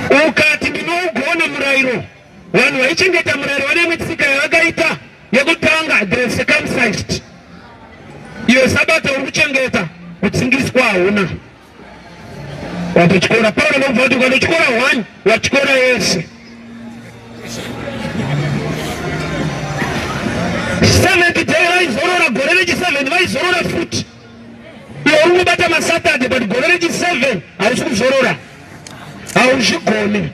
Ukati ndinougona murayiro, vanhu vaichengeta murayiro vane imwe tsika yavakaita yekutanga, they circumcised. Iyo sabata uri kuchengeta, kudzingiswa hauna. Watotyora Pauro ndobva kuti ukatotyora one watyora yese. Seventh day vaizorora, gore rechi7 vaizorora futi. Iwe uri kubata maSaturday but gore rechi7 hausi kuzorora, hauzvigoni.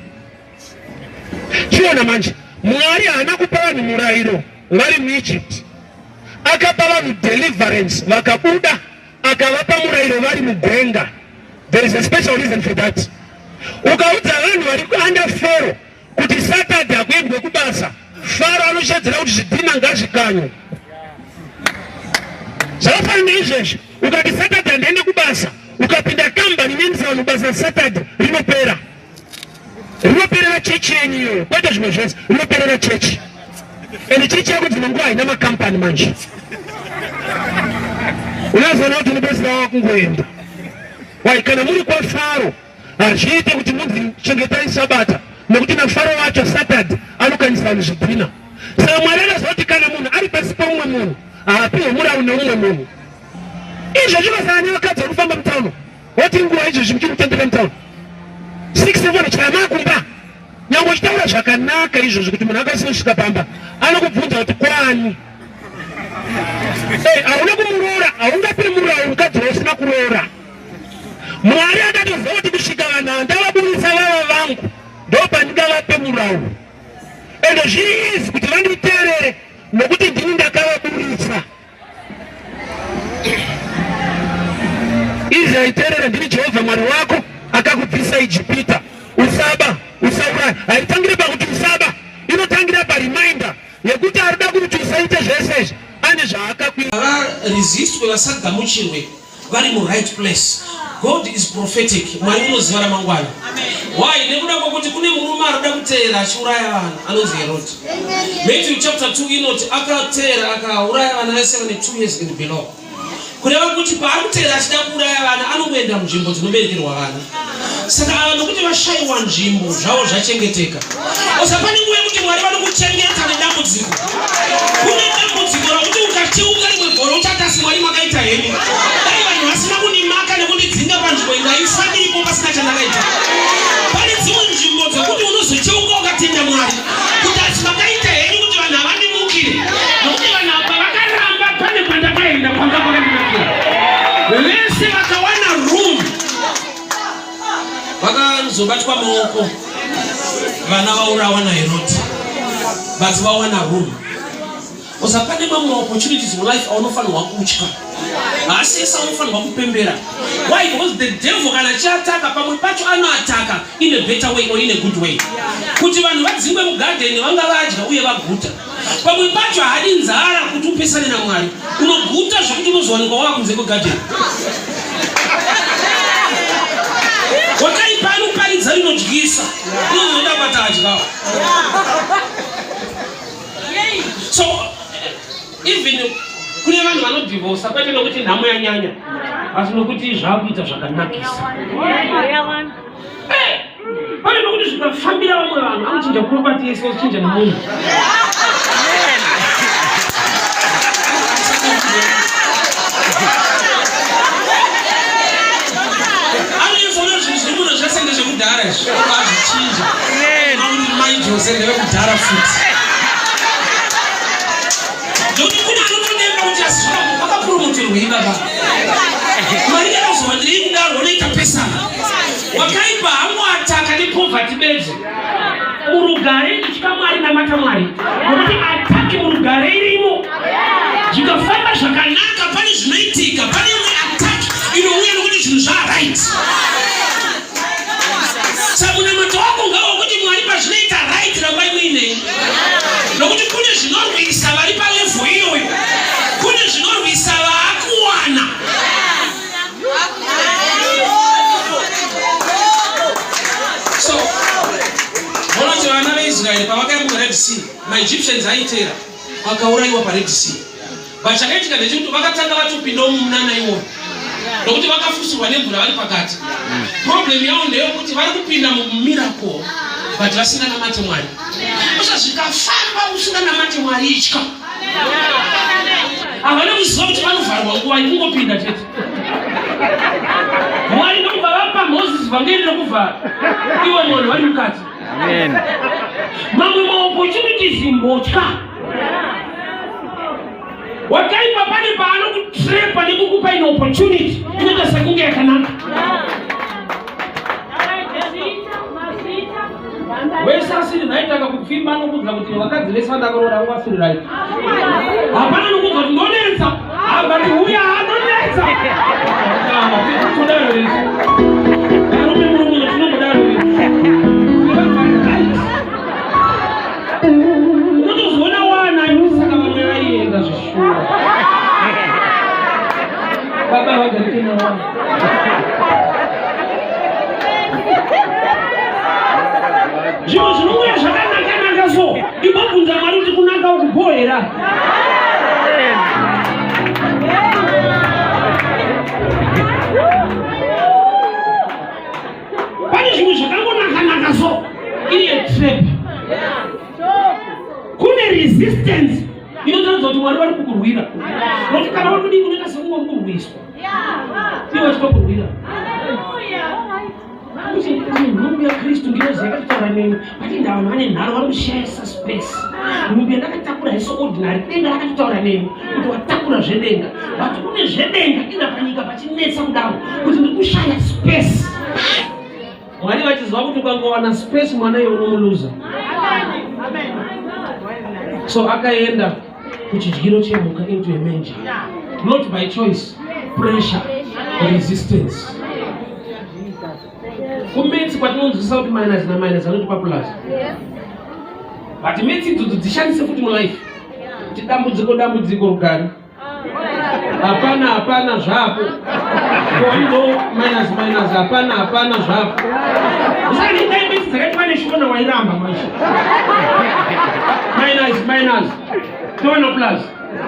Chiona manje, Mwari haana kupa vanhu murayiro vari muEgypt, akapa vanhu deliverance vakabuda, akavapa murayiro vari mugwenga. There is a special reason for that. Ukaudza vanhu vari under Pharaoh kuti Saturday hakuendwe kubasa, Faro anoshedzera kuti zvidhina ngazvikanywe. Zvakafanana neizvezvi, ukati Saturday handiende kubasa, ukapinda kambani inoendesa vanhu basa Saturday, rinopera rinoperera chechi yenyu iyoyo, kwete zvimwe zvese, rinoperera chechi. And chechi yako dzimwe nguva haina makampani manje, unozoona kuti unopedzisira wakungoenda. Why? Kana muri kwaFaro hazviite kuti munzi chengetai sabata, nekuti naFaro wacho Saturday anokanyisa vanhu zvidhina. Saka Mwari akaziva kuti kana munhu ari pasi peumwe munhu haapiwe murau neumwe munhu. Izvo zvinosana nevakadzi vari kufamba mutauni, woti nguva izvozvi muchiri kutendeka mutauni 6 7 chaya kumba, nyange uchitaura zvakanaka izvozvi kuti munhu akasina kusvika pamba anokubvunza kuti kwani. Hauna kumuroora, haungapi murau mukadzi wausina kuroora. Mwari akatoziva kuti kusvika vanhu ava ndavaburitsa vava vangu, ndopandingavape murau, ende zviri izi kuti vanditeerere nokuti ndini ndakavaburitsa. Israeri, teerera, ndini Jehovha Mwari wako akakubvisa Ijipita. Usaba, usauraya. Haitangire pakuti usaba, inotangira pareminder yekuti arida kuti usaite zvese izvi, ane zvaakakuita. Varesistwe, vasagamuchirwe vari muright place. God is prophetic. Mwari unoziva ramangwana. Why? Nekuda kwekuti kune murume arikuda kuteera achiuraya vana anonzi Herod. Matthew chapter 2 inoti akateera akauraya vana vese vane 2 years and below. Kureva kuti paari kuteera achida kuuraya vana anongoenda munzvimbo dzinoberekerwa vana. Saka ava nokuti vashaiwa nzvimbo zvavo zvachengeteka. Osa pane nguva yekuti Mwari vanokuchengeta nedambudziko. Kune dambudziko rakuti ukacheuka rimwe gore uchati asi Mwari makaita henyu. Dai vanhu vasina kundimaka nekundidzinga panzvimbo iyi ndaifa ndiripo pasina chandakaita. Pane dzimwe nzvimbo dzekuti unozocheuka ukatenda Mwari kuti asi makaita henyu kuti vanhu havandimukire. Nokuti vanhu ava vakaramba pane kwandakaenda kwanga kwakandinakira. Vese vakawana room vakazobatwa maoko vana vaurawa naHerodi, but vawana room. Osa pane mamwe opportunities mulife aunofanirwa kutya, haasi ese aunofanirwa kupembera. Why? Because the devil kana achiataka pamwe pacho anoataka in a better way or in a good way. Kuti vanhu vadzingwe mugadheni vanga vadya uye vaguta. Pamwe pacho haadi nzara kuti upesane naMwari. Unoguta zvekuti unozowanikwa wava kunze kwegadheni. Wakaipa anoparidza rinodyisa, unozoenda kwatadya. So even kune vanhu vanodhivosa kwete nokuti nhamo yanyanya, asi nokuti zvakuita zvakanakisa. Pane nokuti zvikafambira vamwe vanhu anochinja property yese ochinja nemunhu. Anozoona zvinhu zviri muno zvese ndezvekudhara izvi, azvichinja. Mauri mai Jose ndevekudhara futi. Ndokuti kune anotodemba kuti asi vakapromoterwei baba. Mari yakazowandirei kudaro unoita pesana. Wakaipa hangoataka nepoverty bedzi. Murugare itya Mwari, namata Mwari. Nokuti ataki murugare irimo. Zvikafamba zvakanaka pane zvinoitika, pane imwe ataki inouya nokuti zvinhu zvaright. Saka munamato wako ngawo kuti Mwari pazvinoita right rambai muinei. Nokuti kune zvinorwisa vari palevho iyoyo. Kune zvinorwisa vaakuwana. So, vanoti vana veIsraeri pavakayambuka Red Sea, maEgyptians aiteera vakaurayiwa paRed Sea. But chakaitika ndechekuti vakatanga vatopindawo mumunana iwoyo. Nokuti vakafushirwa nemvura vari pakati. Problem yavo ndeyokuti vari kupinda mumiracle but vasinganamate Mwari. Usazvikafamba usinganamate Mwari itya. Havana kuziva kuti vanovharwa nguva ikungopinda chete. Mwari ndokubva vapa Moses vhangeri rekuvhara ivo munhu vari mukati. Mamwe maopportunities imbotya. Wakaipa pane paanokutrepa nekukupa ine opportunity inoita sekunge yakanaka. Wese asiri right akakupfimba anokuudza kuti vakadzi vese vandakaroora vanga vasiri right. Hapana anokuudza kuti ndonetsa. But uya anonetsa. Todaro isu. Varume murume tinongodaro isu. Unotozoona wana saka vamwe vaienda zvishuwa. Baba vagarike nawana. Zvinhu zvinouya zvakanaka naka so imbobvunza Mwari kuti kunaka uku bho here? Pane zvimwe zvakangonaka naka so iri yetrap. Kune resistance inotaridza kuti Mwari vari kukurwira. Nokuti kana uri kudii unoita sekunge uri kurwiswa. Iwe vachitokurwira. Kuti nhumbu yaKristu ngirozi yakatotaura neni but inda vanhu vane nharo vari kushayisa space. Nhumbu yandakatakura haisi ordinary denga rakatotaura neni kuti watakura zvedenga but kune zvedenga inda panyika pachinetsa kudaro kuti ndikushaya space. Mwari vachiziva kuti ukangowana space mwana iwe unomuluza. So akaenda kuchidyiro chemhuka into a manger. Not by choice, pressure, resistance. Kumetsi kwatinonzwisisa kuti minus na minus anotipa plus. But metsi idzodzo dzishandise futi mulife. Kuti dambudziko dambudziko rugare. Hapana hapana zvapo. Kondo minus minus hapana hapana zvapo. Usati dai metsi dzakati pane shona wairamba manje. Minus minus. Toona plus.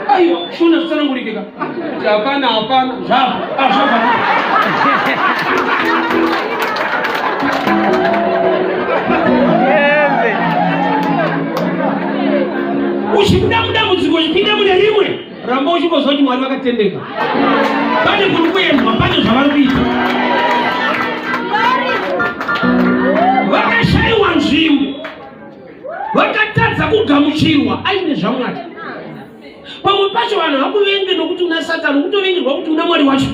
Aiwa shona zvitsanangurike ka. Kuti hapana hapana zvapo. Ah zvapo. Uchibuda mudambudziko uchipinda mune rimwe, ramba uchingoziva kuti Mwari vakatendeka. Pane kuri kuendwa, pane zvavari kuita. Vakashaiwa nzvimbo, vakatadza kugamuchirwa aine zvaMwari. Pamwe pacho vanhu hakuvenge nokuti una Satani, ukutovengerwa kuti una Mwari wacho.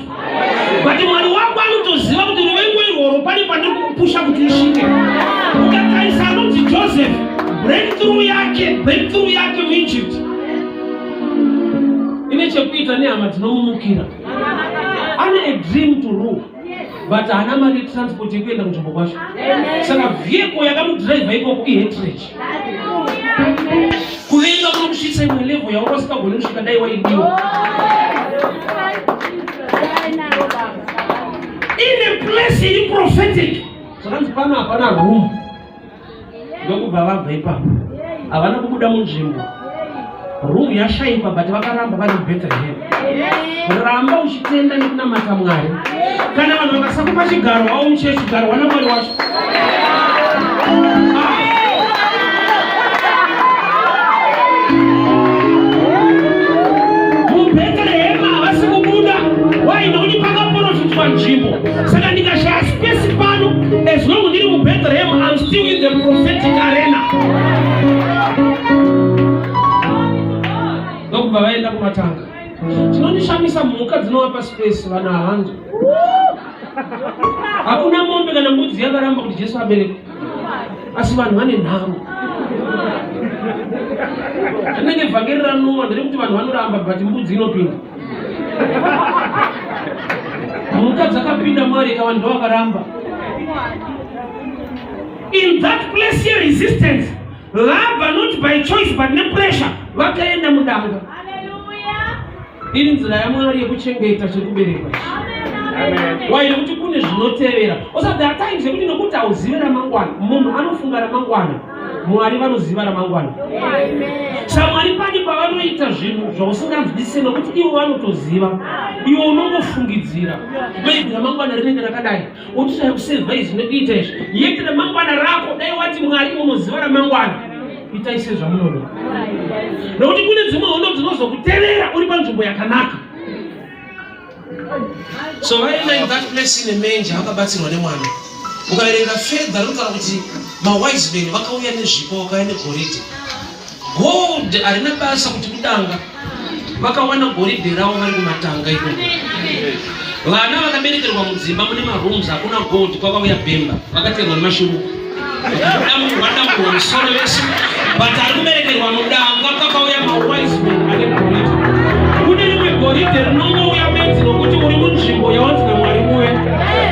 But Mwari wako anotoziva kuti ruvengo irworwo pane pandiri kukupusha kuti usvike. Ukatarisa anonzi Joseph, breakthrough yake, breakthrough yake muEgypt ine chekuita nehama dzinomumukira. Ane a dream to rule but haana mari yetransport yekuenda kunzvimbo kwacho. Saka vehicle yakamudriver ikoko ihatred. Kuvenga kunokusvitsa imwe level yauri usingagoni kusvika dai waidiwa. In a place iri prophetic zvakanzi pano hapana room ndokubva vabva ipapo havana kubuda munzvimbo room yashaikwa but vakaramba vari mubethlehem ramba uchitenda nekunamata mwari kana vanhu vakasakupa chigaro wavo muchechi garo wana mwari wacho mubheterehema havasi kubuda wai nokuti pakaporofitwa nzvimbo saka ndikashaya space pano as long ndiri mubethlehem I'm still in the prophetic arena ndokubva vaenda kumatanga chinondishamisa mhuka dzinovapa space vanhu havanzwi hakuna mombe kana mbudzi yakaramba kuti jesu aberekwe asi vanhu vane nharo rinenge vhangeri ranowa nderekuti vanhu vanoramba but mbudzi inopinda mhuka dzakapinda mwareka vanhu ndovakaramba in that place yeresistance vabva not by choice but nepressure vakaenda mudanga iri nzira yamwari yekuchengeta chekuberekwa why nekuti kune zvinotevera osa there are times yekuti nokuti hauzive ramangwana munhu anofunga ramangwana. Mwari vanoziva ramangwana. SaMwari pane pavanoita zvinhu zvausinganzwisise nokuti ivo vanotoziva. Iwe unongofungidzira. Maybe ramangwana rinenge rakadai. Uchishaya kusevha izvi nekuita izvi. Yet ramangwana rako dai wati Mwari munoziva ramangwana. Itai sezvamunoda. Nokuti kune dzimwe hondo dzinozokutevera uri panzvimbo yakanaka. So vaenda in that place in a manger vakabatsirwa nemwana. Ukaverenga fedha rinotaura kuti mawise men vakauya nezvipo vakauya negoridhe. Gold harina basa kuti kudanga vakawana goridhe ravo vari kumatanga ikoko. Vana vakaberekerwa mudzimba mune marooms hakuna gold kwakauya bhemba vakaterwa nemashuruku vadamburwa musoro vese but ari kuberekerwa mudanga kwakauya mawise men ane goridhe. Kune rimwe goridhe rinongouya bedzi nokuti uri munzvimbo yawanzi naMwari uve.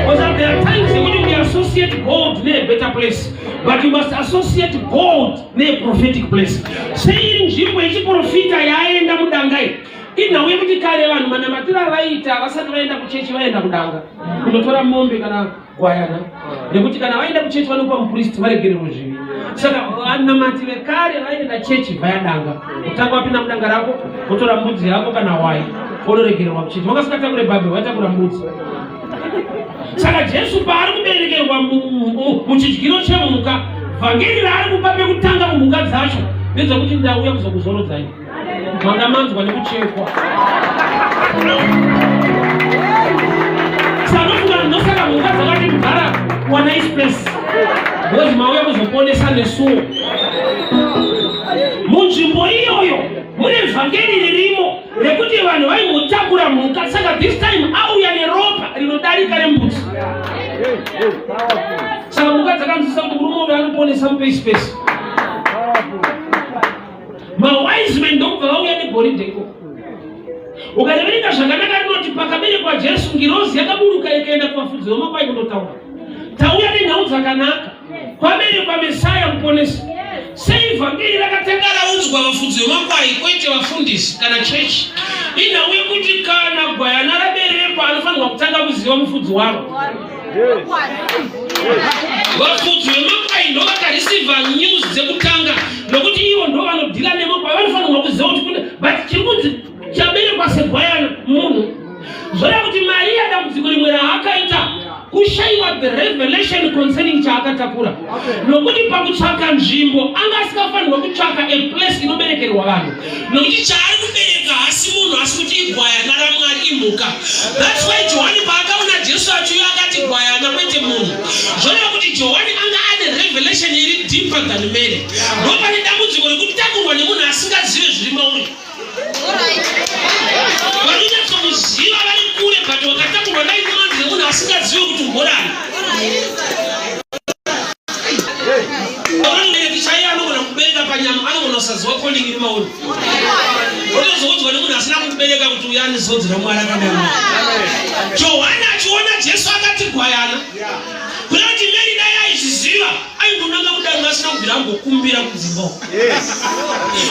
Because there are times yekuti we associate gold ne better place but you must associate gold neprophetic place sei iri nzvimbo yechiprofita yaaenda mudanga iyi inhau yekuti kare vanhu manamatiro avaiita vasati vaenda kuchechi vaenda kudanga kunotora mombe kana gwayana nekuti kana vaenda kuchechi vanopa mupristi varegererwe zvivi saka vanamati vekare vaienda chechi vayadanga kutanga wapinda mudanga rako wotora mbudzi yako kana wai wonoregererwa kuchechi vangasikatakure bhabhe vaitakura mbudzi Saka Jesu paari kuberekerwa muchidyiro chemhuka, vhangeri raari kupa pekutanga kumhuka dzacho ndezvekuti ndauya kuzokuzorodzai. Manga manzwa nekuchekwa. Sanofunga ndosaka mhuka dzakati mudhara wanai space because mauya kuzoponesa nesuwo. Munzvimbo iyoyo mune vhangeri ririmo rekuti vanhu vaimbotakura mhuka saka this time auya neropa rinodarika rembudzi saka mhuka dzakanzwisa kuti murume uyu anoponesa mupesi pesi mawise men ndokubva vauya negoridhe ikoko ukareverenga zvakanaka rinoti pakaberekwa jesu ngirozi yakaburuka ikaenda kuvafudzi vemakwai kundotaura tauya nenhau dzakanaka Kwaberekwa Mesaya muponesi. Sei vhangeri rakatanga raudzwa vafudzi vemakwai kwete vafundisi kana chechi? Inhau yekuti kana gwayana raberekwa anofanirwa kutanga kuziva mufudzi waro. Vafudzi vemakwai ndovakareceiva news dzekutanga nokuti ivo ndovanodhila nemakwai vanofanirwa kuziva kuti kune but chiri kunzi chaberekwa segwayana munhu zvoreva kuti Mariya dambudziko rimwe raakaita kushaiwa the revelation concerning chaakatakura nokuti pakutsvaka nzvimbo anga asikafanirwa kutsvaka a place inoberekerwa vanhu nokuti chaari kubereka hasi munhu asi kuti igwayana ramwari imhuka thats why johani paakaona jesu achiuya akati gwayana kwete munhu zvoreva kuti johani anga ane revelation iri deeper than mary ndopane dambudziko rekutakurwa nemunhu asingazive zviri mauri Vanonyatsokuziva vari kure but wakatakurwa naimanzi nemunhu asingazive kuti umborani. Mubereki chaiye anogona kubereka panyama anogona kusaziva calling iri mauri. Unozoudzwa nemunhu asina kukubereka kuti uyu ane zodzi raMwari akadaro. Johani achiona Jesu akati gwayana. Kuda kuti Mary dai aizviziva aingonanga kudaro asina kubvira ambokumbira kudzimba uko.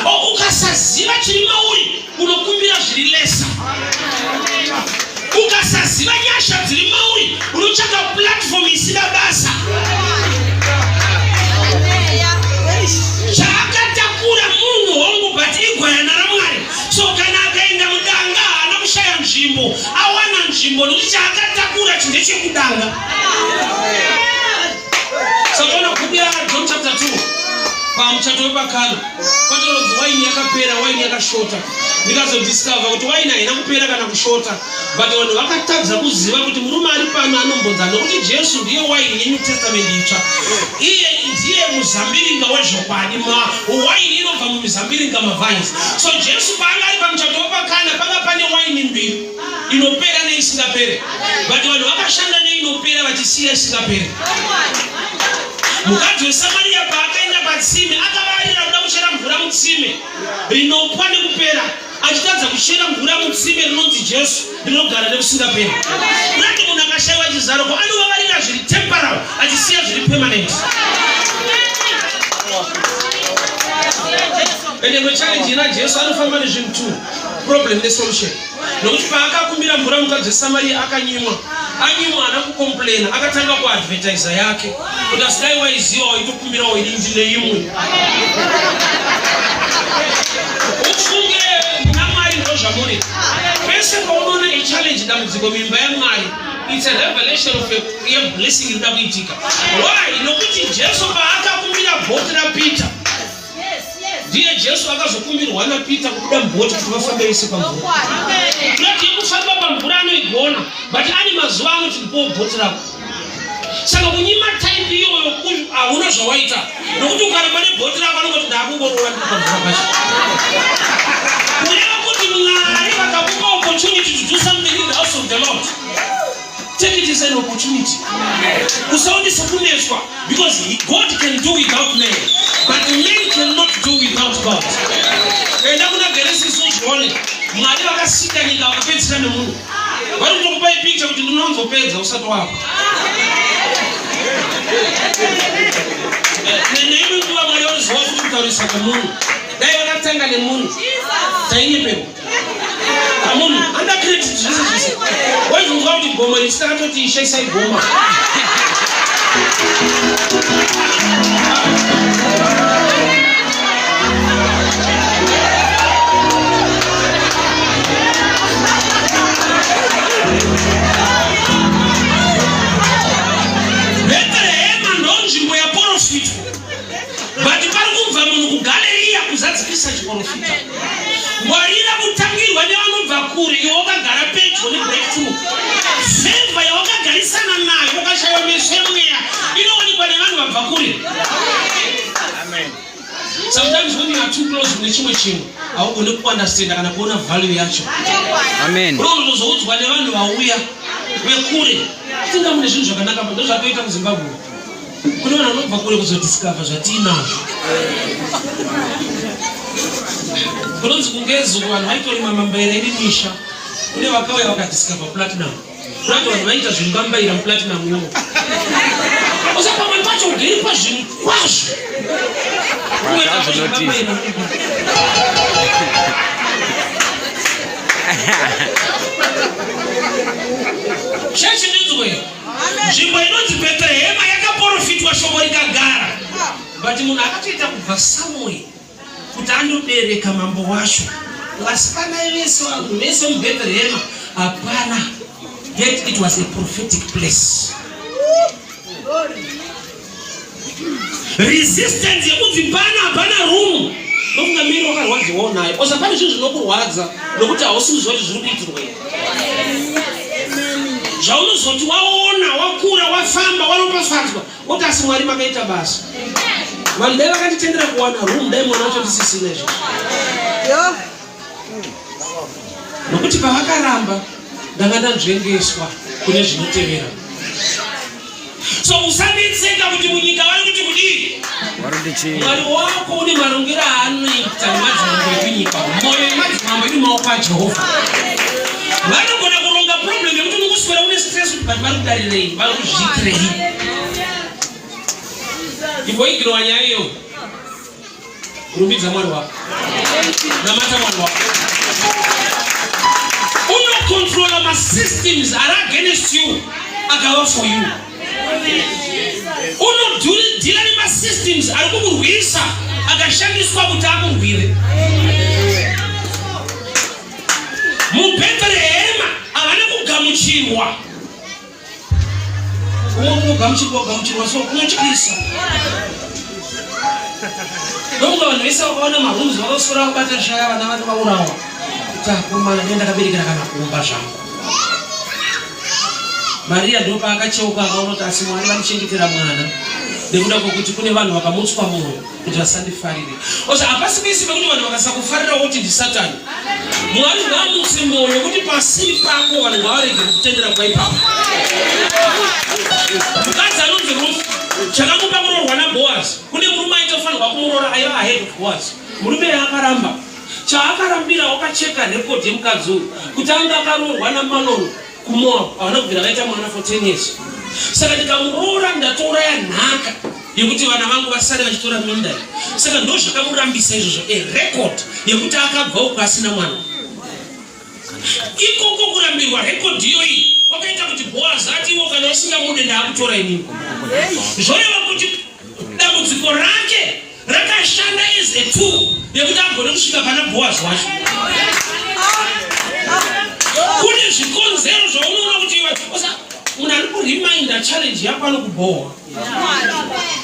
Oh, ukasaziva chiri mauri unokumbira zviri lesa. Ukasaziva nyasha dziri mauri unotsvaka platform isina basa. Chaakatakura munhu hongu but igwayana raMwari. So kana akaenda mudanga haana kushaya nzvimbo, awana nzvimbo nokuti chaakatakura chindechekudanga. Sakaona bhuku yaJohn chapter 2 pamuchato wepakana patoronzi waini yakapera waini yakashota ndikazodiscover kuti waini haina kupera kana kushota but vanhu vakatadza kuziva kuti murume ari pano anombonza nokuti jesu ndiye waini yenew testament itsva iye ndiye muzambiringa wezvokwadi waini inobva mumizambiringa mavines so jesu paanga ari pamuchato wepakana panga pane waini mbiri inopera neisingapere but vanhu vakashanda neinopera vachisiya isingapere mukadzi wesamariya paakaenda patsime akavarira kuda kuchera mvura mutsime rinopwa nekupera achitadza kuchera mvura mutsime rinonzi jesu rinogara nekusingaperi kunati munhu akashaiwa chizaroko anovavarira zviri temporal achisiya zviri permanent ende imwe challenge ina jesu anofamba nezvinhu two. Problem nesolution. Nokuti paakakumbira mvura mukadzi weSamaria akanyimwa. Anyimwa haana kucomplaina, akatanga kuadvertisa yake. Kuti asi dai waiziva waitokumbirawo ini ndine imwe. Ufunge muna Mwari ndozvamuri. Pese paunoona ichallenge dambudziko mimba yaMwari, it's a revelation of a, a blessing inoda kuitika. Why? Nokuti Jesu paakakumbira bhoti raPeter, ndiye Jesu akazokumbirwa naPeter kubuda mubhoti kuti vafambe vese pamvura. Kurati yekufamba pamvura anoigona, but ane mazuva anoti ndipowo bhoti rako. Saka kunyima type iyoyo hauna zvawaita, nokuti ukaramba nebhoti rako anongoti ndakungoroora ndiri pamvura pacho. Kureva kuti Mwari vakakupa opportunity to do something in the house of the Lord. Take it as an opportunity. Usaone sekunetswa because God can do without man, but man cannot do without God. Enda kuna Genesis uzvione. Mwari vakasika nyika vakapedzisira nemunhu. Vari kutokupai picture kuti ndinonzopedza usati wapa. Neimwe nguva Mwari vanoziva futi kutaurisa kwemunhu. Dai vakatanga nemunhu tainyeperwa. Amunhu anda credit zvese zvese. Waizonzwa kuti gomo iri takatoti ishe isai goma. Bethlehem ndonzvimbo yaporofitwa but pari kubva munhu kugaleriya kuzadzikisa chiporofita. Ngwarira kutangirwa nevanobva kure iwe wakagara pedyo nebreakthrough. Favor yawakagarisana nayo ukashaiwa meso emweya inowanikwa nevanhu vabva kure. Amen. Sometimes when you are too close kune chimwe chinhu haugone kuunderstanda kana kuona value yacho. Amen. Unozoudzwa nevanhu vauya vekure. Tinga mune zvinhu zvakanaka ndozvatoita muZimbabwe. Kune vanhu vanobva kure kuzodiscover zvatiinazvo. Kunonzi kungezo vanhu vaitorima mambaira iri misha. Kune vakauya vakadiscover platinum. Kurati vanhu vaiita zvimbambaira muplatinum iyomo. Usa pamwe pacho ugere pazvinhu kwazvo. Kungoita zvimbambaira. Chechi ndinzwe. Nzvimbo inonzi Bhetrehema yakaporofitwa shoko rikagara, but munhu akatoita kubva somewhere kuti andobereka mambo wacho. Vasikana vese vanhu vese muBhetrehema hapana. Yet it was a prophetic place. Resistance yekunzi pana hapana room nokunga miri wakarwadziwawo nayo osa pane zvinhu zvinokurwadza nokuti hausi kuziva kuti zviri kuitirwei zvaunozoti waona wakura wafamba waropafadzwa woti asi mwari makaita basa vanhu dai vakanditendera kuwana room dai mwana wacho ndisisina izvo nokuti pavakaramba ndanga ndanzvengeswa kune zvinotevera so usanetseka kuti munyika vari kuti kudii mwari wako une marongero aanoita nemadzimambo ekunyika mwoyo yemadzimambo iri maoko ajehovha vanogona kuronga problem yekuti unokuswera une stress kuti but vari kudarirei vari kuzviitirei imboigirowa nyaya iyoyo Rumbidza Mwari wako. Namata Mwari wako. Unocontrola masystems ari against you akava for you. Unodhila nemasystems ari kukurwisa akashandiswa kuti akurwire. MuBhetherehema havana kugamuchirwa. Kumwe kunogamuchirwa kugamuchirwa so kunotyisa. Ndokunga vanhu vese vakaona marooms vakaswera vakabata shaya vana vati vaurawa. Kuti akomana dai ndakaberekera kana kumba zvangu. Maria ndopaakacheuka akaona kuti asi Mwari vandichengetera mwana nekuda kwekuti kune vanhu vakamutswa mwoyo kuti vasandifarire. Osa hapasi pese pekuti vanhu vakasakufarira woti ndisatani. Mwari ngaamutse mwoyo kuti pasiri pako vanhu ngavarege kukutendera kuva ipapo. Mukadzi anonzi Ruth chakamupa kuroorwa naBoaz. Kune murume aitofanirwa kumuroora aiva ahead of Boaz. Murume akaramba. Chaakarambira wakacheka record yemukadzi uyu kuti anga akaroorwa naMalon kuMoab havana kubvira vaita mwana for 10 years. Saka ndikamuroora ndatouraya nhaka yekuti vana vangu vasare vachitora minda. Saka ndozvakamurambisa izvozvo, a record yekuti akabva uko asina mwana. Ikoko kurambirwa rekodhi iyoyi kwakaita kuti Boazi ati iwo kana usingamude ndaakutora inini. Zvoreva kuti dambudziko rake rakashanda as a tool yekuti agone kusvika pana Boazi wacho. Kune zvikonzero zvaunoona kuti iwe munhu ari kuriminda challenge yako anokubhowa.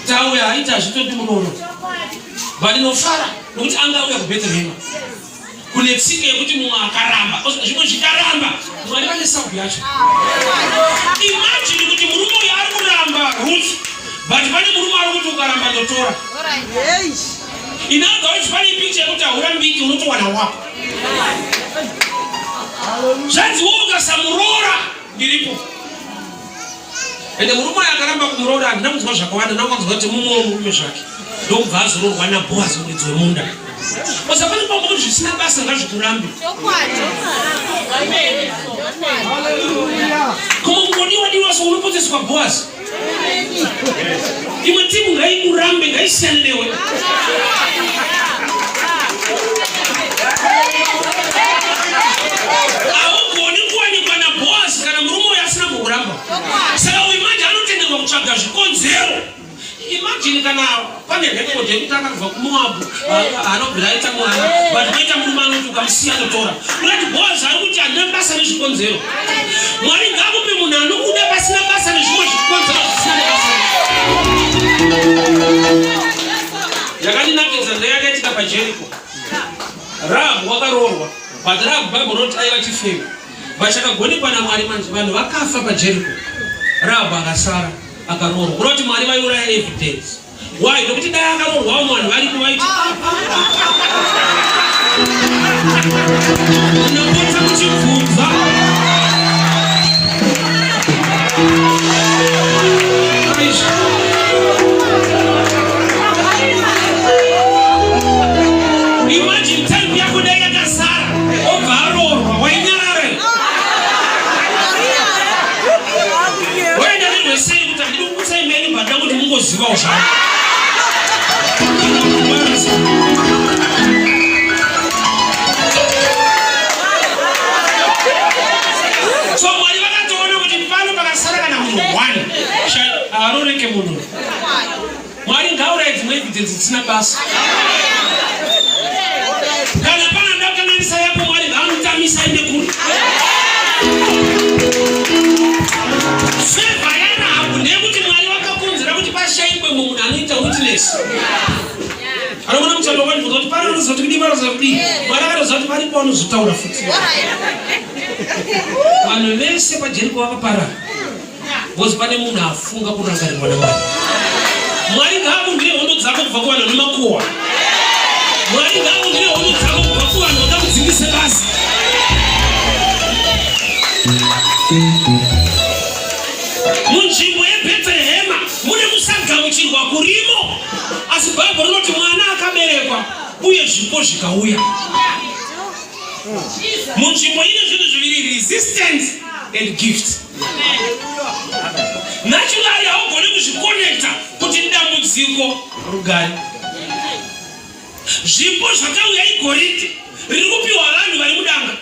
Tauya haiti hazvitodi murooro. But ndinofara nokuti anga auya kuBethlehem. Kune tsika yekuti mumwe akaramba, zvimwe zvikaramba, Mwari vane sabu yacho. Imagine kuti murume uyu ari kuramba Ruth, but pane murume ari kuti ukaramba ndotora. In other words, pane picture yekuti haurambiki unotowana wako. Zvanzi wewe ukasamuroora ndiripo. Ende murume uyu akaramba kumuroora handina kunzwa zvakawanda ndakanzwa kuti mumwe wemurume zvake ndokubva azoroorwa naBhoazi muridzi wemunda. Osa pane pamwe kuti zvisina basa ngazvikurambe. Kuma kungodiwa diwa so unopotseswa Bhoazi. Imwe timu ngaikurambe ngaisiyane newe. Haugoni kuwanikwa naBhoazi kana murume uyo asina kukuramba. Saka uyu manje anotenderwa kutsvaga zvikonzero. Imagine kana pane record yekuti akabva kuMoabhu anobvira aita mwana but koita murume anoti ukamusiya anotora. Unati Boaz ari kuti handina basa nezvikonzero. Mwari ngaakupe munhu anokuda pasina basa nezvimwe zvikonzero zvisina nebasa. Yakandinakidza ndeyakaitika paJeriko. Rahabu wakaroorwa but Rahabu Bible rinoti aiva chifeve. Vachakagonekwa naMwari manje vanhu vakafa paJeriko. Rahabu akasara akaroorwa. Kureva kuti Mwari vaiuraya evidence. Why? Nokuti dai akaroorwa vamwe vanhu varipo vaiti unopotsa muchibvunza Imagine type yako dai yakasara obva aroorwa wainyarara here? Waenda nerweseri kuti handidi kukutsai meni but ndoda kuti mungozivawo zvangu. So Mwari vakatoona kuti pano pakasara kana munhu one haaroreke munhu. Mwari ngaauraye dzimwe evidence dzisina basa. Kana pana ndakanganisa yako Mwari ngaamutamisa aende kure. Favor yaRahabu ndeyekuti Mwari vakakonzera kuti pashaikwe munhu anoita witness. Anoona muchato wandibvunza kuti pari unoziva kuti kudii pari unoziva kudii. Mwari akatoziva kuti paripo anozotaura futi. Vanhu vese paJeriko vakaparara. Because pane munhu afunga kurangarirwa naMwari. Mwari ngaakurwire hondo dzako kubva kuvanhu vane makuhwa. Mwari ngaakurwire hondo dzako kubva kuvanhu vakakudzingise basa. Munzvimbo yeBhetrehema mune kusagamuchirwa kurimo, asi Bhaibheri rinoti mwana akaberekwa uye zvipo zvikauya. Munzvimbo ine zvinhu zviviri, resistance and gift. Naturally haugoni kuzvikonekta kuti dambudziko rugare. Zvipo zvakauya igoridhe riri kupiwa vanhu vari mudanga.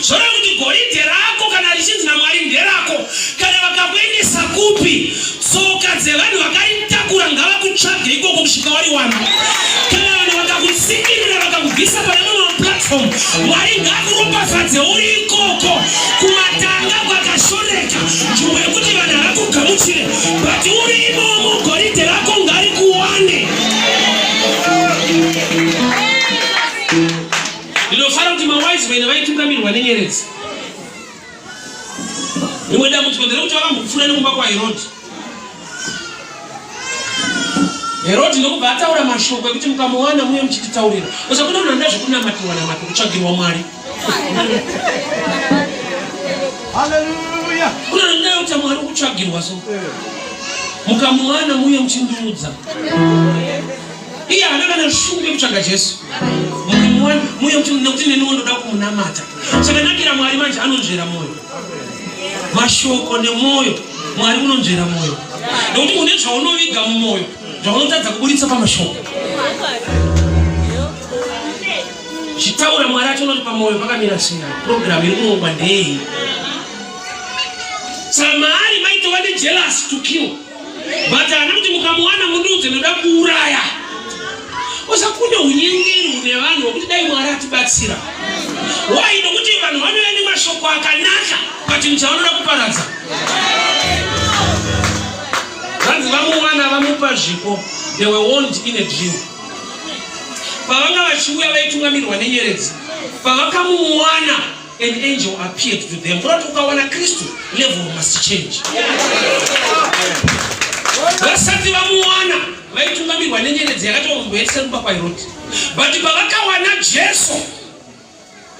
Zvoreva kuti goridhe rako kana richinzi naMwari nderako, kana vakakuendesa kupi, tsoka dzevanhu vakaritakura ngavakutsvage ikoko kusvika wariwana. Kana vanhu vakakutsikirira vakakubvisa pane mumwe maplatform, Mwari ngaakuropafadze uri ikoko kumatanga kwakashoreka, nzvimbo yekuti vanhu havakugamuchire, but uri imomo goridhe rako ngarikuwane. Ndinofara kuti mawise men vaitungamirwa nenyeredzi. Rimwe dambudziko nderekuti vakambopfuura nekumba kwaHerodi. Herodi ndokubva ataura mashoko ekuti mukamuwana muye muchititaurira. Usa kune munhu anoda zvekunamatirwa namata kutsvagirwa Mwari. Hallelujah. Kune anoda kuti Mwari kutsvagirwa so. Mukamuwana muye muchindiudza. Iye haana kana shungu yekutsvaga Jesu. Mukamuwana muye muchi nekuti neniwo ndoda kumunamata. Chakanakira Mwari manje anonzvera mwoyo. Mashoko nemwoyo. Mwari unonzvera mwoyo. Nekuti une zvaunoviga mumwoyo zvaunotadza kuburitsa pamashoko. Chitaura Mwari achiona kuti pamwoyo pakamira sei, program iri kurongwa ndeyei. Saka maari maitova nejealous to kill, but haana kuti mukamuwana mundiudze ndoda kuuraya. Osa kune unyengeri hune vanhu hwekuti dai Mwari atibatsira. Why? Nokuti vanhu vanouya nemashoko akanaka pachinhu chavanoda kuparadza. Vanzi vamuwana vamupa zvipo, they were warned in a dream. Pavanga vachiuya vaitungamirirwa nenyeredzi. Pavakamuwana an angel appeared to them. Kureva kuti ukawana Kristu level must change. Vasati vamuwana vaitungamirwa nenyeredzi yakatovaisa kumba kwaHerodi. But pavakawana Jesu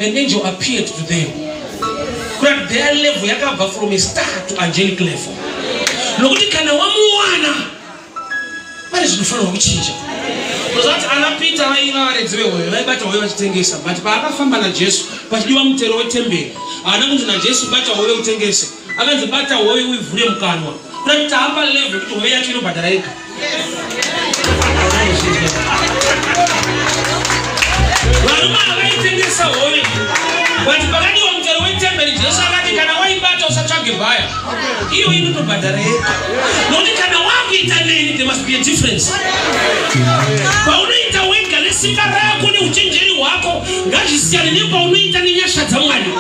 an angel appeared to them. Kureva kuti their level yakabva from a star to angelic level. Nokuti kana wamuwana pane zvinofanirwa kuchinja. Unoziva ana Peter vaiva varedzi vehove, vaibata hove vachitengesa, but paakafamba naJesu pachidiwa mutero wetemberi, haana kunzi naJesu bata hove utengese, akanzi bata hove uivhure mukanwa. Kuda kuti taapa level yekuti hove yacho inobhadhara yega. Varume ava vaitengesa hove, but pakadiwa mutero wetemberi, Jesu akati kana waibata usatsvage bhaya. Iyo inotobhadhara yega. Nokuti kana wakuita neni there must be a difference. Paunoita wega nesimba rako neuchenjeri hwako ngazvisiyane nepaunoita nenyasha dzaMwari.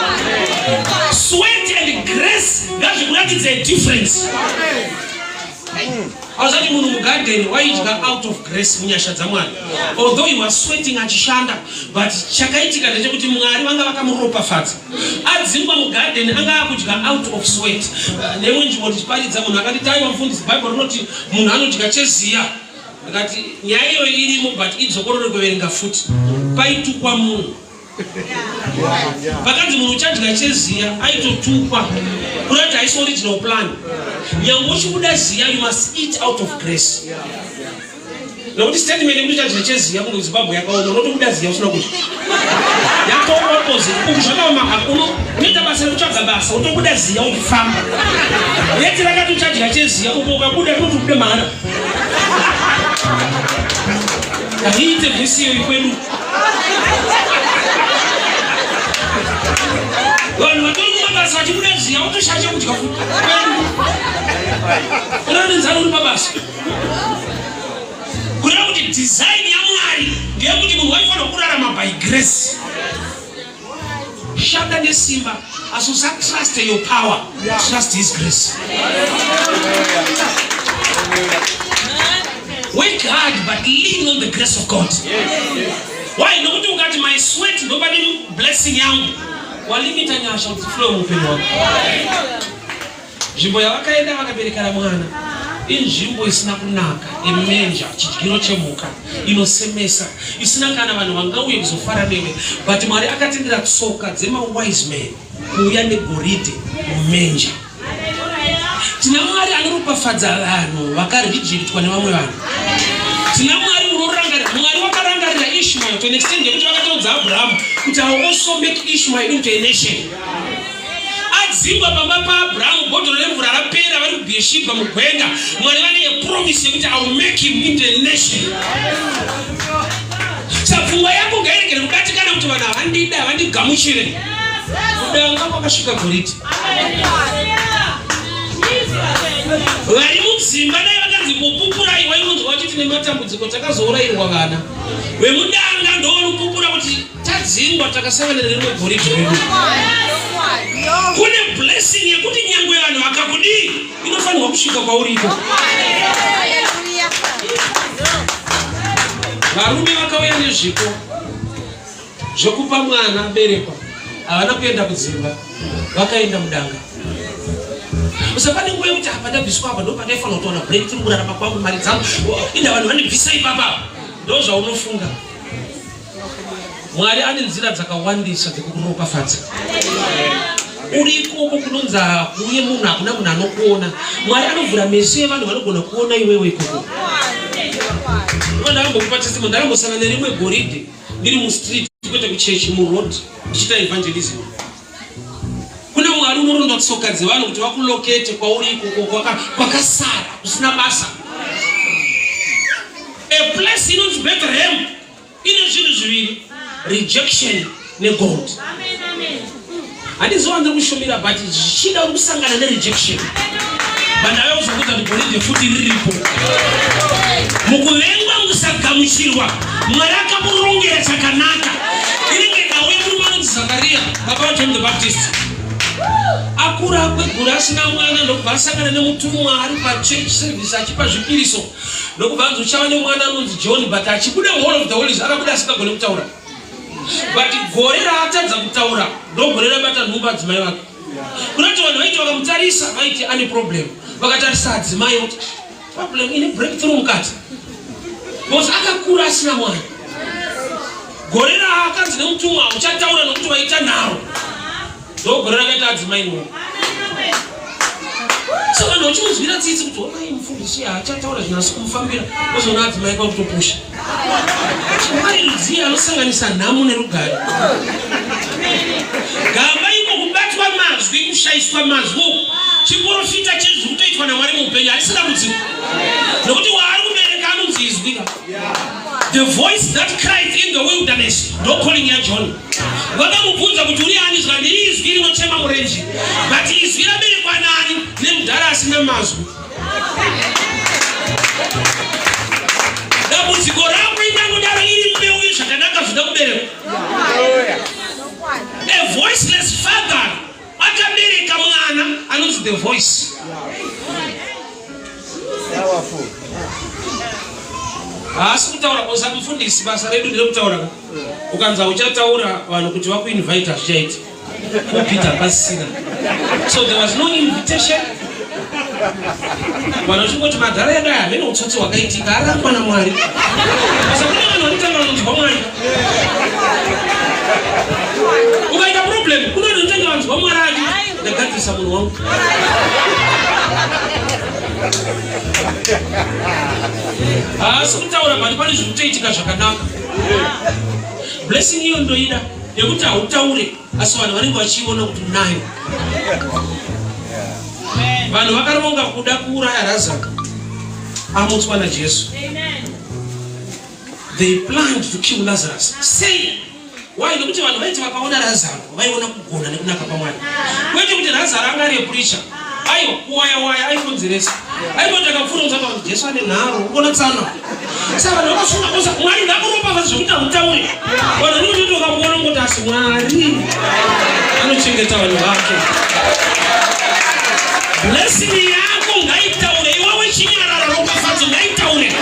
Sweat and grace ngazvikuratidze a difference. Azati munhu mugarden waidya out of grace munyasha dzaMwari. Although he was sweating achishanda but chakaitika ndechekuti Mwari vanga vakamuropafadza. Adzingwa mugarden anga akudya out of sweat. Neimwe nzvimbo ndichiparidza munhu akati taiwa mufundisi Bible rinoti munhu anodya cheziya. Ndikati nyaya iyoyo irimo but idzokorore kuverenga futi. Paitukwa munhu. Pakanzi munhu uchadya cheziya aitotukwa. Kureva kuti haisi original plan. Nyangwe uchibuda ziya you must eat out of grace. Nokuti statement yekuti uchadya cheziya kunge Zimbabwe yakaoma unotobuda ziya usina kudya. Yatoo opposite. Uku zvakaoma hakuno unoita basa rekutsvaga basa utobuda ziya uchifamba. Reti rakati uchadya cheziya uko ukabuda rinoti ubude mahara. Haiite vhesi iyoyi kwedu. Vanhu vatori kumabasa vachibuda ziya votoshaya chekudya futi. Unoona nzara uri pabasa. Kureva kuti design yaMwari ndeyekuti munhu waifanira kurarama by grace. Shanda nesimba asi usatrust your power, trust his grace. Work hard but lean on the grace of God. Why? Nokuti ukati my sweat ndopane blessing yangu, walimita nyasha kuti dziflow muupenyu hwako. Nzvimbo yavakaenda vakaberekana mwana inzvimbo isina kunaka, emenja, chidyiro chemhuka, inosemesa, isina kana vanhu vangauye kuzofara newe. But Mwari akatendera tsoka dzemawise men kuuya negoridhe mumenja. Tina Mwari anoropafadza vanhu vakarejectwa nevamwe vanhu. Tina Mwari unorangarira. Mwari wakarangarira Ishmael to an extent yekuti vakatoudza Abraham kuti I will also make Ishmael into a nation. Adzingwa pamba paAbrahamu, bhodhoro remvura rapera, vari kuBheersheba mugwenga. Mwari vane a promise yekuti I will make him into a nation. Saka pfungwa yako ngairegere kubatikana kuti vanhu havandida, havandigamuchire. Kudanga kwakasvika goridhe. Vari mudzimba dai vakanzi kupupurai, wainonzwa vachiti nematambudziko takazourairwa vana. Vemudanga ndovanopupura kuti Tadzingwa takasangana nerimwe goridhe redu. Kune blessing yekuti nyangwe vanhu vakakudii inofanirwa kusvika kwauri iko. Varume vakauya nezvipo zvekupa mwana aberekwa, havana kuenda kudzimba, vakaenda mudanga. Usapane nguva yekuti apa ndabviswa apa ndopandaifanira kutowana breakthrough kurarama kwangu mari dzangu inda vanhu vandibvisa ipapa ndozvaunofunga. Mwari ane nzira dzakawandisa dzekukuropafadza. Uri ikoko kunonzi hakuuye munhu, hakuna munhu anokuona. Mwari anovhura meso evanhu vanogona kuona iwewe ikoko. Ndakambokupa testimony, ndakambosangana nerimwe goridhe ndiri mustreet kwete kuchechi, muroad ndichiita evangelism. Kune Mwari unoronda tsoka dzevanhu kuti vakulokete kwauri ikoko kwakasara kusina basa. A place inonzi Bethlehem ine zvinhu zviviri. Rejection negold. Handiziva ndiri kushumira but zvichida uri kusangana nerejection. But ndave kuzokuudza kuti goridhe futi riripo. Mukuvengwa mukusagamuchirwa Mwari akamurongera chakanaka. Inenge nhau yemurume anonzi Zakaria, baba vaJohn the Baptist. Akura akwegura asina mwana ndokubva asangana nemutumwa ari pachurch service achipa zvipiriso ndokubva anzi uchava nemwana anonzi John but achibuda muhall of the holies akabuda asingagone kutaura. But gore raatadza kutaura ndogore rabata nhumbu adzimai vake. Kunoti vanhu vaiti vakamutarisa vaiti ane problem, vakatarisa adzimai voti problem ine breakthrough mukati because akakura asina mwana. Gore raakanzi nemutumwa uchataura nokuti waita nharo ndogore rakaita adzimai nhumbu. So vanhu vachimunzwira tsitsi kuti onai mufundisi haachataura zvinhu asi kumufambira ozoona adzimai kwakutopusha. Mwari rudzii anosanganisa nhamo nerugare? Gamba iko kubatwa mazwi, kushaiswa mazwi uku chiporofita chezviri kutoitwa naMwari muupenyu harisi dambudziko nokuti waari kubereka anonzi izwi ka. The voice that cried in the wilderness ndo calling yaJohn. Vakamubvunza kuti uri ani zvikanzi ndiri izwi rinochema murenje. But izwi raberekwa nani nemudhara asina mazwi. Dambudziko rako ingangodaro iri mbeu yezvakanaka zvida kuberekwa. A voiceless father akabereka mwana anonzi the voice. Haasi kutaura kosa mufundisi, basa redu nderekutaura ka. Ukanzi hauchataura vanhu kuti vakuinvite hazvichaiti. Pulpit hapasisina. So there was no invitation. Vanhu vachingoti madhara edu aya hamene utsotsi hwakaitika arangwa naMwari. Saka kune vanhu vanotanga vanonzwa Mwari. Ukaita problem kune vanhu vanotanga vanzwa Mwari ati ndagadzirisa munhu wangu. Haasi kutaura but pane zviri kutoitika zvakanaka. Blessing iyo ndoida yekuti hautaure asi vanhu vanenge vachiona kuti unayo. Vanhu vakaronga kuda kuuraya Razaro amutswa naJesu. They planned to kill Lazarus. Sei? Why? Nekuti vanhu vaiti vakaona Razaro vaiona kugona nekunaka kwaMwari. Kwete kuti Razaro anga ari preacher. Aiwa, kuwaya waya aikonzeresa. Aingoti akapfuura musaka kuti Jesu ane nharo, ukuona tsana. Saka vanhu vakafunga kosa Mwari ngakuropafadze zvekuti hautaure. Vanhu vanoti kuti ukamuona ungoti asi Mwari anochengeta vanhu vake. Blessing yako ngaitaure, iwewe chinyarara, ropafadzo ngaitaure.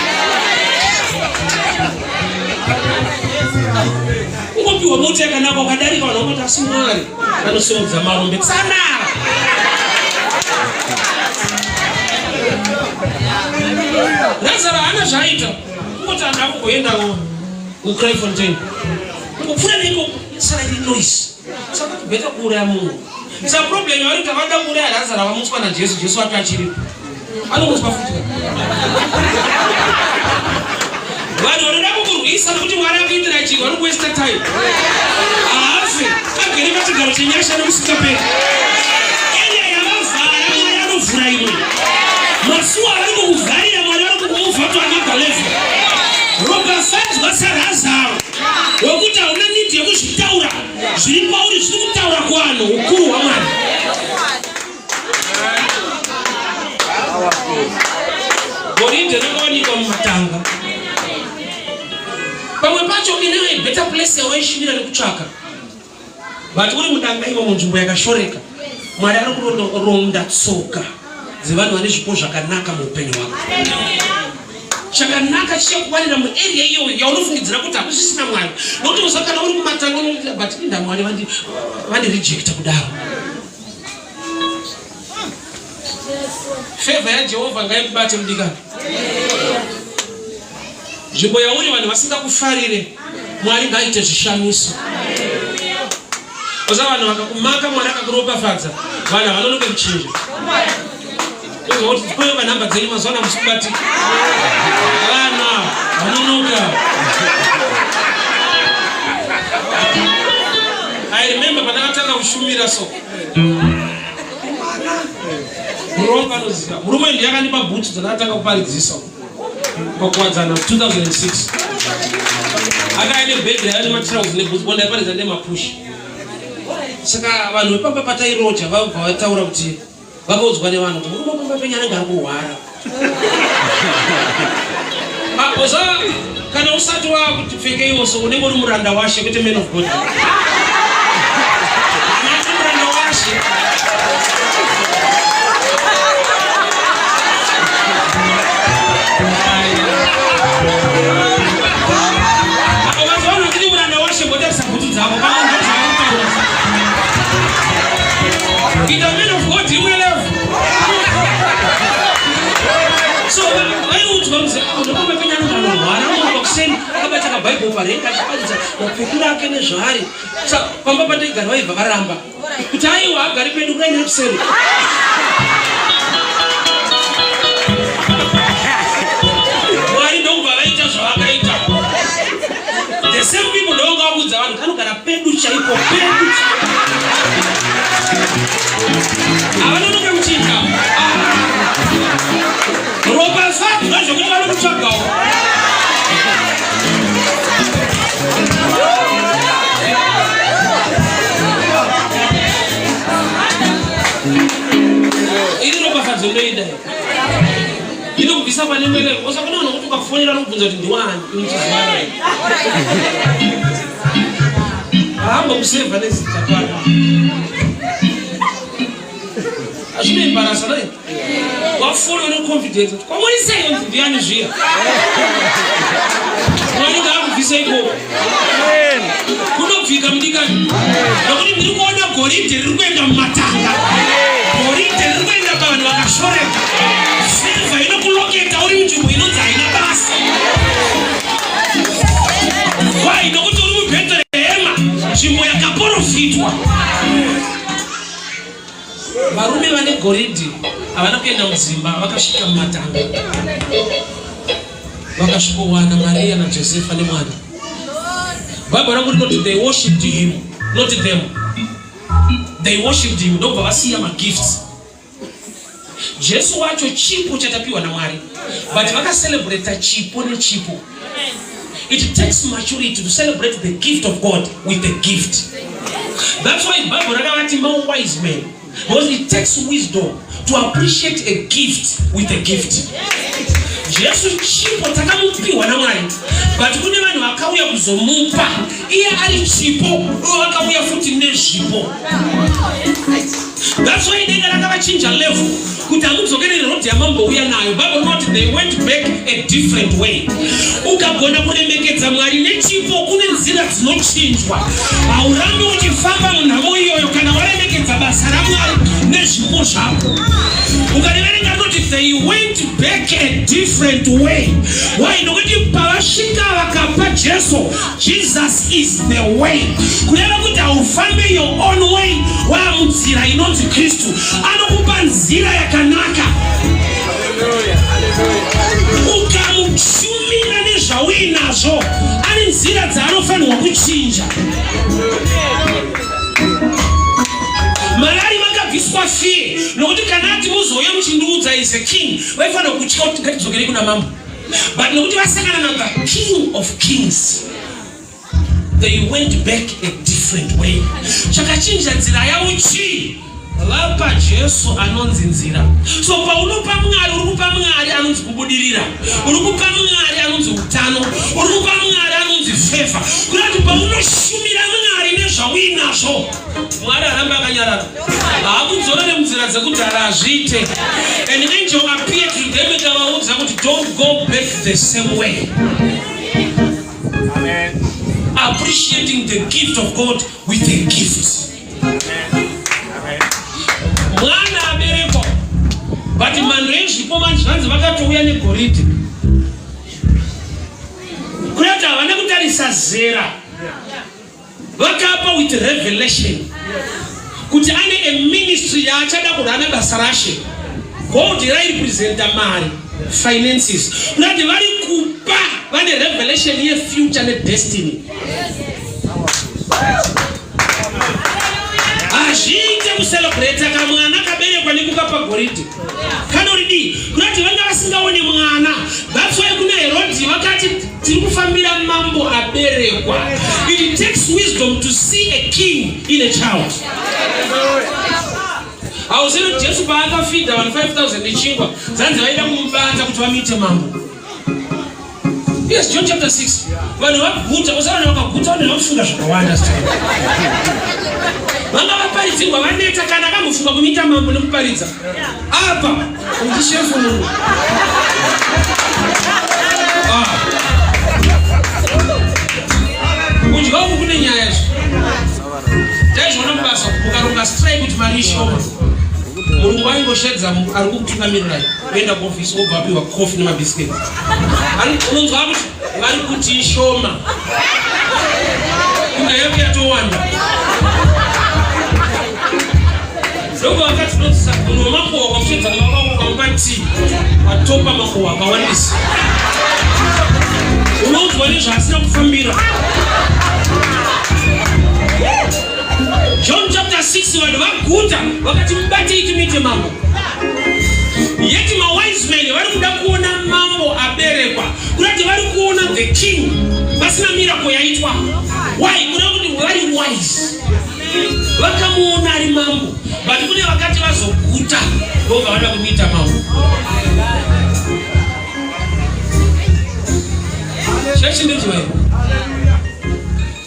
Ungopiwa mota yakanaka ukadarika vanhu vangoti asi Mwari anosimudza marombe tsana. Lazaro haana zvaaita, kungoti anhu akumboendawo kuCraaifontein, kungopfuura neikoko sara iri noise, saka kuti better kuuraya munhu. Saka problem yavari kuti havada kuuraya Lazaro vamutswa naJesu, Jesu wacho achiripo anomutswa futi. Vanhu vanoda kukurwisa nekuti Mwari akuitira chinhu vari kuwaste time. Haafe agere pachigaro chenyasha nekusingaperi. Area yavavhara Mwari anovhura imwe. Masuwa avari kukuvharira Mwari vari kukumuvha to another level. Ropafadzwa saRazaro wekuti hauna need yekuzvitaura zviri pauri zviri kutaura kuvanhu ukuru hwaMwari. Goridhe rinowanikwa mumatanga. Pamwe pacho ine better place yawaishuvira nekutsvaka. But uri mudanga imo munzvimbo yakashoreka. Mwari ari kuronda tsoka dzevanhu vane zvipo zvakanaka muupenyu hwako. Chakanaka chichakuwanira muarea iyoyo yaunofungidzira kuti hakusisina Mwari. Nokuti usakana uri mumatanga unofungidzira but inda Mwari vandirejecta kudaro. Favor yaJehovha ngaikubate mudikani. Nzvimbo yauri vanhu vasingakufarire, Mwari ngaaite zvishamiso. Oza vanhu vakakumaka, Mwari akakuropafadza, vanhu havanonoke kuchinja. Kuti tipeiwo panhamba dzenyu mazuva ano hamusi kubatika. Vanhu ava vanonoka. I remember pandakatanga kushumira so. Murume anoziva. Murume ndiye akandipa bhutsu dzandakatanga kuparidzisa pakuwadzana 2006. Akauya nebhegi raiva nematirauzi nebhutsu, bonda yaiparidza ndemapushi. Saka vanhu vepamba patairoja vabva vataura kuti vakaudzwa nevanhu kuti murume wepamba penyu anenge ari kurwara. Ah, oza kana usati wakuti pfekeiwo so unenge uri muranda washe kwete man of God. Kana uri muranda washe Ukazoona kuti muranda washe motarisa bhutsu dzavo pamwe ndozvavanokutaura. Kuita man of God imwe level. So vaiudzwa kunzi ndopamba penya anenge anorwara anomuka kuseni akabata kabhaibheri parenga achiparidza mapfekero ake nezvaari. Sa pamba pandaigara vaibva varamba kuti aiwa agari pedu kudai nekuseri. Mwari ndokubva vaita zvavakaita. The same people ndovanga vaudza vanhu kanogara pedu chaipo pedu chaipo. Havanonoke kuchinja. Ropafadzwa zvekuti vanokutsvagawo. Iri ropafadzo ndoida. Inokubvisa pane mwene. Usakona vanhu kuti ukafonera anokubvunza kuti ndiwani uchiziva naye. Haambokusevha nezita pano. Hazvinoembarasa naye. Wafona une confidence kuti kwamuri sei unzi ndiani zviya. Mwari ngaakubvise ikoko. Kunobvika mudikani. Nokuti ndiri kuona goridhe riri kuenda mumatanga. Goridhe riri kuenda pavanhu vakashoreka. Silver inokuloketa uri munzvimbo inonzi haina basa. Why? Nokuti uri muBheterehema, nzvimbo yakaporofitwa. Varume vane goridhe havana kuenda mudzimba, vakasvika mumatanga vakasvikowana Maria naJosefa nemwana. Bible rangu rinoti they worshipped him, not them. They worshipped him ndokubva vasiya magifts. Jesu wacho chipo chatapiwa naMwari, but vakacelebrata chipo nechipo. It takes maturity to celebrate the gift of God with the gift. That's why Bible rakavati ma wise men because it takes wisdom to appreciate a gift with a gift. Jesu chipo takamupiwa naMwari but kune vanhu vakauya kuzomupa iye ari chipo ivo vakauya futi nezvipo. That's why denga rakavachinja level kuti hamudzokerere road yamambouya nayo. Bible rinoti they went back a different way. Ukagona kuremekedza Mwari nechipo kune nzira dzinochinjwa. Haurambi uchifamba munhamo iyoyo kana waremekedza basa raMwari nezvipo zvako. Ukariverenga rinoti they went back a different way. Why? Nokuti pavasvika vakapa Jesu Jesus is the way. Kureva kuti haufambe your own way, waamunzira inonzi Kristu. Anokupa nzira yakanaka. Ukamushumira nezvauinazvo, ane nzira dzaanofanirwa kuchinja. Malari vakabviswa fear nokuti kana ati muzouya muchindiudza is a king, vaifanira kutya kuti ngatidzokerei kuna mambo. But nokuti vasangana na the king of kings, they went back a different way. Chakachinja nzira yavo chii? Vapa Jesu anonzi nzira. So paunopa Mwari, uri kupa Mwari anonzi kubudirira, uri kupa Mwari anonzi utano, uri kupa Mwari anonzi favor. Kureva kuti paunoshumira Mwari nezvauinazvo, Mwari aramba akanyarara, haakudzorere munzira dzekudhara, hazviite. An angel appeared to them ikavaudza kuti don't go back the same way. Amen. Appreciating the gift of God with a gift. Mwana aberekwa, but mhando yezvipo manje zvanzi vakatouya negoridhe. Kureva kuti havana kutarisa zera. Vakapa with revelation kuti ane a ministry yaachada kurana basa rashe. Gold rairepresenta mari, finances. Kunati vari kupa vane revelation yefuture nedestiny. Hazviite kucelebrata kamwana kaberekwa nekukapa goridhe. Kanoridii? Kunati vanga vasingaone mwana. That's why kuna Herodi vakati tiri kufambira mambo abe. aberekwa. It takes wisdom to see a king in a child. Hauzivi kuti Jesu paakafidha vanhu 5000 nechingwa, zanzi vaida kumubata kuti vamuite mambo. Yes, John chapter 6. Vanhu vaguta, usaona vakaguta vanhu vanofunga zvakawanda sitini. Vanga vaparidzirwa vaneta kana akambofunga kumuita mambo nekuparidza. Apa ndishefu munhu. Ah. Kudya uku kune nyaya izvi. Taizviona mubasa mukaronga strike kuti mari ishoma. Murungu vaingoshedza ari kukutungamirirai kuenda kuofisi wobva apiwa coffee nemabiscuit. Unonzwa kuti vari kuti ishoma. Kunga yangu yatowanda. Ndobva vakati nonzisa munhu wemakuhwa ukamushedza mumba ukamupa tii watopa makuhwa akawandisa. Unonzwa nezvaasina kufambira. John chapter 6 vanhu vaguta vakati mubatei timuite mambo. Yet mawise men vari kuda kuona mambo aberekwa. Kurati vari kuona the king vasina miracle yaitwa. Why? Kuda kuti vari wise. Vakamuona ari mambo but kune vakati vazoguta ndobva vada kumuita mambo. Chechi ndinzwei.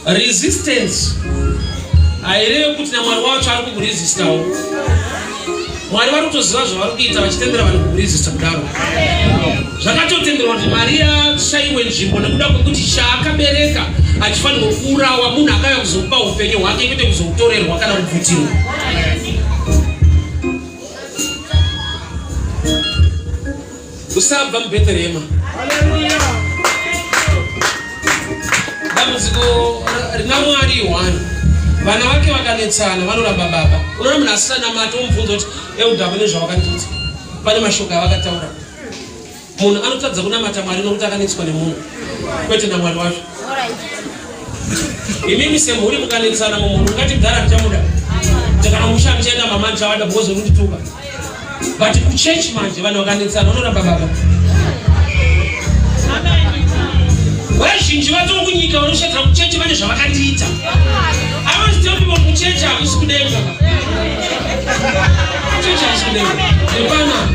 Resistance haireve kuti naMwari wacho ari kukuresistawo. Mwari vari kutoziva zvavari kuita vachitendera vanhu kukuresista kudaro. Zvakatotenderwa kuti Maria ashaiwe nzvimbo nekuda kwekuti chaakabereka achifanirwa kuurawa munhu akauya kuzomupa upenyu hwake kwete kuzotorerwa kana kubvutirwa. Usabva muBhetherehema. Dambudziko rina Mwari one. Vana vake vakanetsana vanoramba baba. Unoona munhu asina namata womubvunza kuti elder kune zvavakandiudza. Pane mashoko avakataura. Munhu anotadza kunamata Mwari nokuti akanetswa nemunhu kwete naMwari wacho. Imimi semhuri mukanetsana mumhuri ungati mdhara ndichamuda. Ndakana musha ndichaenda mama ndichavada because unondituka. But kuchurch manje vanhu vakanetsana vanoramba baba. Vazhinji vatoo kunyika vanoshedzera kuchechi vane zvavakandiita. I always tell people kuchechi hakusi kudenga. Kuchechi hakusi kudenga. Hapana.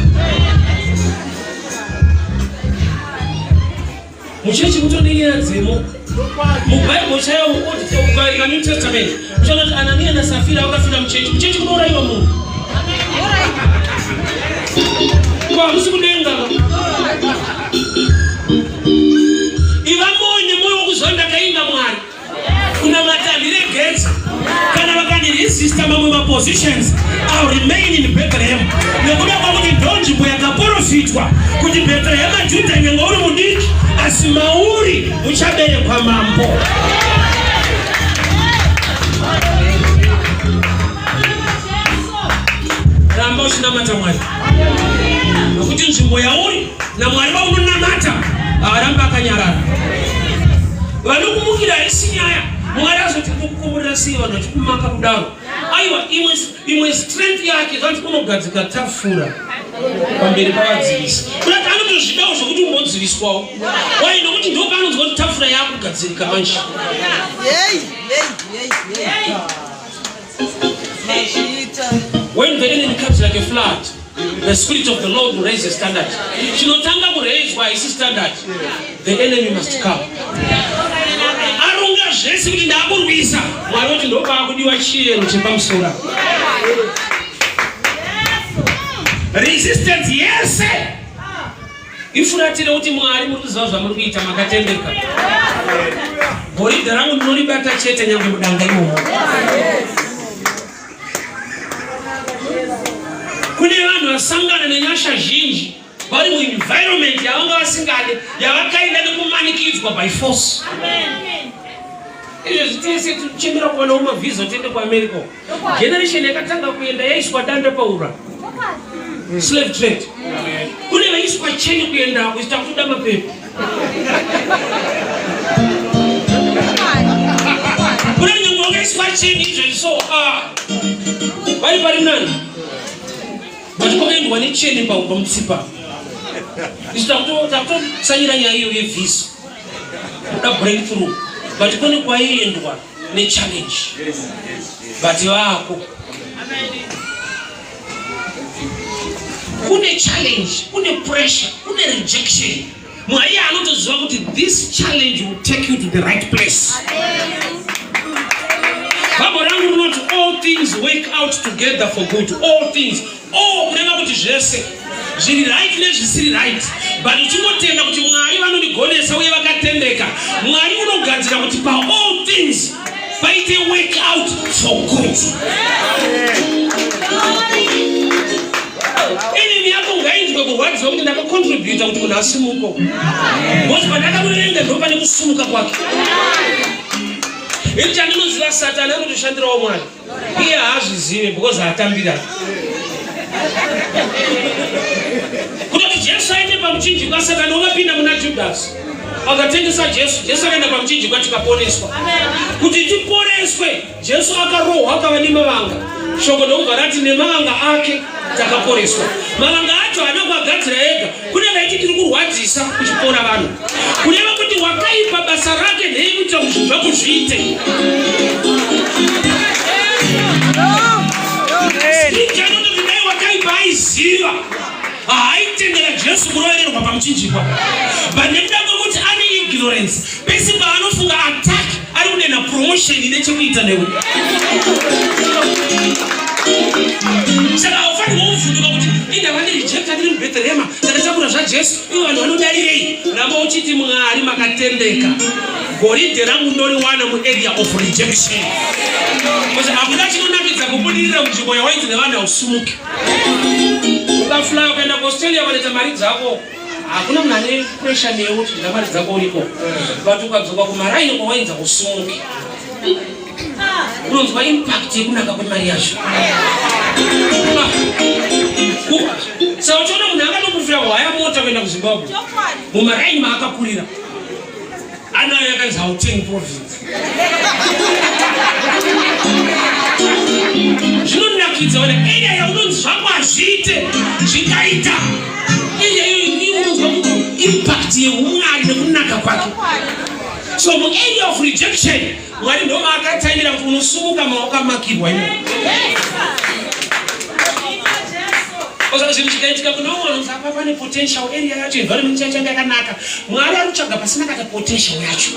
Muchechi mutone nyaya dzemo. MuBible chaiyo ukaverenga New Testament uchaona kuti Anania naSafira vakafira muchechi. Muchechi munourayiwa munhu. Ko hamusi kudenga. Iva moyo nemoyo wekuziva ndakainda Mwari. Kunamata handiregedzi. Kana vakandiresista mamwe mapositions, I'll remain in Bethlehem. Nekuda kwakuti ndonzvimbo yakaporofitwa kuti Bethlehem Juda nyange uri mudiki asi mauri muchaberekwa mambo. Ramba uchinamata Mwari. Nokuti nzvimbo yauri naMwari vaunonamata haaramba akanyarara. Vanokumukira haisi nyaya. Mwari azoti kukukomborera sei vanhu vachikumaka kudaro? Aiwa, imwe imwe strength yake zvanzi unogadzika tafura pamberi pavadzivisi. Kurati anotozvidawo zvokuti umbodziviswawo. Why? Nokuti ndopaanonzwa kuti tafura yakugadzirika manje. Yei, yei, yei, yei. Mazviita. When the enemy comes like a flood, the spirit of the Lord will raise a standard. Chinotanga kuraiswa haisi standard. The enemy must come. Aronga zvese kuti ndakurwisa. Mwari oti ndopaakudiwa chiyero chepamusoro. Resistance yese Ifuratire kuti Mwari muri kuziva zvamuri kuita makatendeka. Goridhe rangu ndinoribata chete nyange mudanga imomo. Kune vanhu vasangana nenyasha zhinji vari muenvironment yavanga vasingade yavakaenda nekumanikidzwa by force. Izvezvi tese tichembera kuwanawo mavhiza tiende kuAmerica. Generation yakatanga kuenda yaiswa danda paura. Slave trade. Kune vaiswa cheni kuenda kuita kutoda mapepa. Kune nyangwe wakaiswa cheni izvezvi so ah. Vari pari nani? But kwakaendwa necheni pamutsipa. Isu takutotsanyira nyaya iyo yevhisa. Kuda breakthrough. But kune kwaiendwa nechallenge. But vako. Kune challenge, kune pressure, kune rejection. Mwari anotoziva kuti this challenge will take you to the right place. Bible rangu rinoti all things work out together for good. All things. All kureva kuti zvese zviri right nezvisiri right but uchingotenda kuti Mwari vanondigonesa uye vakatendeka. Mwari unogadzira kuti pa all things paite work out for good. Enemy yako ngainzwe kurwadziwa kuti ndakacontributa kuti munhu asimuko. Because pandakamuverenga ndo pane kusimuka kwake. Ini chandinoziva Satani anotoshandirawo Mwari. Iye haazvizive because haatambira. Kutoti Jesu aende pamuchinjikwa Satani wakapinda muna Judasi. Akatengesa Jesu, Jesu akaenda pamuchinjikwa tikaponeswa. Kuti tiponeswe Jesu akarohwa akava nemavanga. Shoko ndokubva rati nemavanga ake takaporeswa. Mavanga acho haana kuagadzira ega. Kune vaiti tiri kurwadzisa kuchipora vanhu. Kureva kuti wakaipa basa rake ndei kuitira kuti zvinhu zvako zviite. Scripture inototi dai wakaipa aiziva haaitendera Jesu kurovererwa pamuchinjikwa. But nekuda kwekuti ane ignorance Pese paanofunga attack ari kudenha promotion ine chekuita newe. Saka haufanirwa kuvhunduka kuti inda vandirejecta ndiri muBhetherehema ndakatakura zvaJesu ivo vanhu vanodarirei. Ramba uchiti Mwari makatendeka. Goridhe rangu ndoriwana muarea of rejection. Because hakuna chinonakidza kubudirira munzvimbo yawainzi nevanhu hausumuki. Ukaflya ukaenda kuAustralia vanoita mari dzako. Hakuna munhu ane pressure newe kuti ndina mari dzako uriko. But ukadzoka kumaraini kwawainza usumuke. Unonzwa impact yekunaka kwemari yacho. Saka uchiona munhu angatokufira kuhaya mota kuenda kuZimbabwe. Mumaraini maakakurira. Anayo yakanzi Gauteng province. Zvinonakidza wena area yaunonzi zvako hazviite zvikaita area iyoyo unonzwa kuti impact yeumwari nekunaka kwake. So mu area of rejection Mwari ndo maakataimira kuti unosumuka maoko amakirwa imo. Saka zvinhu zvikaitika kuna umwe anonzi apa pane potential area yacho environment yacho yanga yakanaka. Mwari ari kutsvaga pasina kata potential yacho.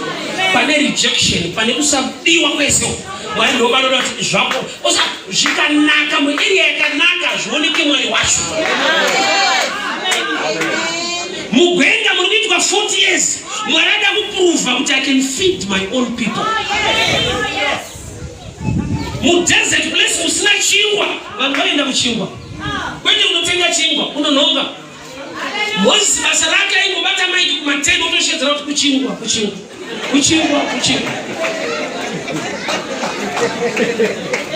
Pane rejection, pane kusadiwa kwese. Mwari ndo vanoda kuti zvako osa zvikanaka muarea yakanaka zvioneke Mwari wacho. Mugwenga muri kuitwa 40 years. Mwari ada kuprova kuti I can feed my own people. Mudesert place musina chingwa, vanhu vanoenda kuchingwa. Kwete unotenga chingwa, unonhonga. Moses basa rake aingobata maiki kumatendo otoshedzera kuti kuchingwa, kuchingwa, kuchingwa, kuchingwa.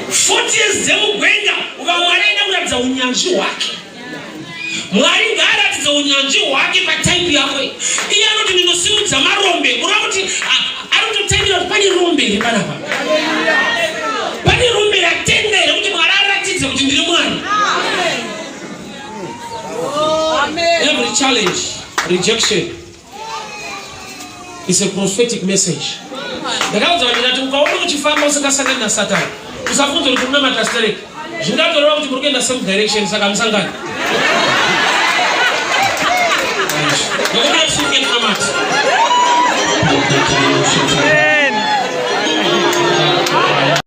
40 years dzemugwenga uka Mwari aida kuratidza unyanzvi hwake. Mwari ngaaratidze unyanzvi hwake pataipi yako. Iye anoti ndinosimudza marombe, kureva kuti ari kutotendera kuti pane rombe here panapa? Pane rombe ratenda here kuti Mwari aratidze kuti ndiri Mwari? Every challenge, rejection is a prophetic message. Ndakaudza vanhu ndikati ukaona uchifamba usingasangani naSatani, usafunge kuti unamata stereki. Zvingatoreva kuti muri kuenda same direction saka musangani.